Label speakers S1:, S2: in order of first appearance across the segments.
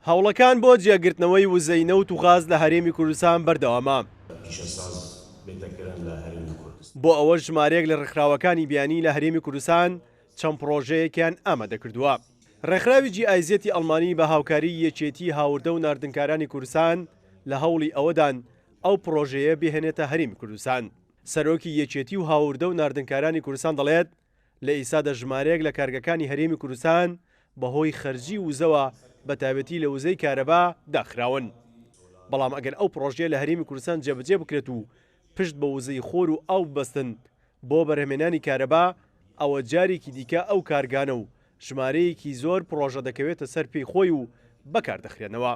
S1: هەوڵەکان بۆ جێگرتنەوەی وزەی نەوت و غاز لە هەرێمی کوردستان بەردەوامە. بۆ ئەوەش ژمارەیەک لە ڕێکخراوەکانی بیانی لە هەرێمی کوردستان چەند پڕۆژەیەکیان ئامادەکردووە. ڕێکخراوی جی ئای زێتی ئەڵمانی بە هاوکاریی یەکێتیی هاوردە و ناردنکارانی کوردستان لە هەوڵی ئەوەدان ئەو پڕۆژەیە بهێنێتە هەرێمی کوردستان. سەرۆکی یەکێتی و هاوردە و ناردنکارانی کوردستان دەڵێت، لە ئیستادا ژمارەیەک لە کارگەکانی هەرێمی کوردستان بەهۆی خەرجی وزەوە بەتایبەتی لە وزەی کارەبا داخراون. بەڵام ئەگەر ئەو پڕۆژەیە لە هەرێمی کوردستان جێبەجێ بکرێت و پشت بە وزەی خۆر و ئاو ببەستن بۆ بەرهەمێنانی کارەبا، ئەوە جارێکی دیکە ئەو کارگانە و ژمارەیەکی زۆر پڕۆژە دەکەوێتە سەر پێی خۆی و بەکاردەخرێنەوە.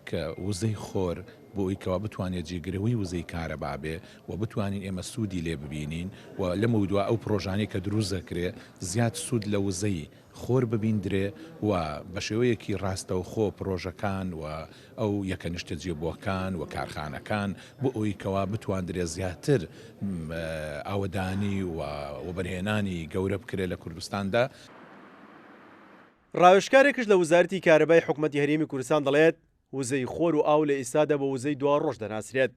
S2: کە وزەی خۆر بۆ ئەوی کەوا بتوانێت جێگرەوەی وزەی کارەبا بێ و بتوانین ئێمە سوودی لێ ببینین و لەمەودوا ئەو پڕۆژانەی کە دروست دەکرێ زیاد سوود لە وزەی خۆر ببیندرێ و بە شێوەیەکی ڕاستەوخۆ پڕۆژەکان و ئەو یەکە نیشتەجێبووەکان و کارخانەکان بۆ ئەوی کەوا بتواندرێ زیاتر ئاوەدانی و وەبەرهێنانی گەورە بکرێ لە کوردستاندا.
S1: ڕاوێژکارێکش لە وزارەتی کارەبای حکومەتی هەرێمی کوردستان دەڵێت، وزەی خۆر و ئاو لە ئیستادا بە وزەی دواڕۆژ دەناسرێت،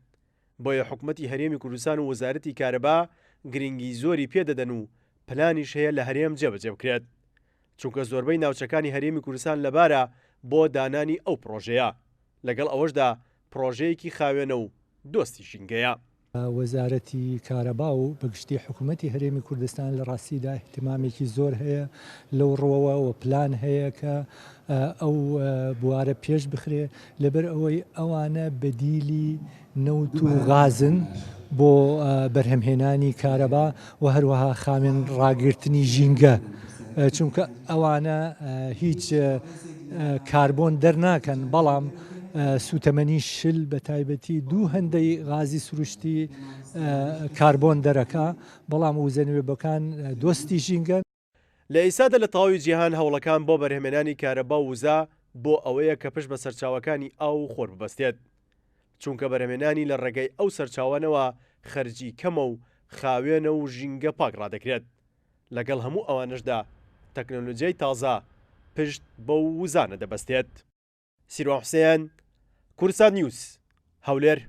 S1: بۆیە حکومەتی هەرێمی کوردستان و وەزارەتی کارەبا گرنگی زۆری پێ دەدەن و پلانیش هەیە لە هەرێم جێبەجێ بکرێت، چونکە زۆربەی ناوچەکانی هەرێمی کوردستان لەبارە بۆ دانانی ئەو پڕۆژەیە، لەگەڵ ئەوەشدا پڕۆژەیەکی خاوێنە و دۆستی ژینگەیە.
S3: وەزارەتی کارەبا و بە گشتی حکوومەتی هەرێمی کوردستان لە ڕاستیدا ئیهتیمامێکی زۆر هەیە لەو ڕووەوە و پلان هەیە کە ئەو بوارە پێش بخرێ لەبەر ئەوەی ئەوانە بەدیلی نەوت و غازن بۆ بەرهەمهێنانی کارەبا و هەروەها خاوێن ڕاگرتنی ژینگە چونکە ئەوانە هیچ کاربۆن دەرناکەن بەڵام سوتەمەنی شل بە تایبەتی دوو هەندەی غازی سروشتی کاربۆن دەرەکا بەڵام وزە نوێبەکان دۆستی ژینگەن.
S1: لە ئیستادا لە تەواوی جیهان هەوڵەکان بۆ بەرهەمێنانی کارەبا و وزە بۆ ئەوەیە کە پشت بە سەرچاوەکانی ئاو و خۆر ببەستێت چونکە بەرهەمێنانی لە ڕێگەی ئەو سەرچاوانەوە خەرجی کەمە و خاوێنە و ژینگە پاک ڕادەگرێت لەگەڵ هەموو ئەوانەشدا تەکنەلۆجیای تازە پشت بەو وزانە دەبەستێت. سیروان حوسێن، کوردستان نیوز، هەولێر.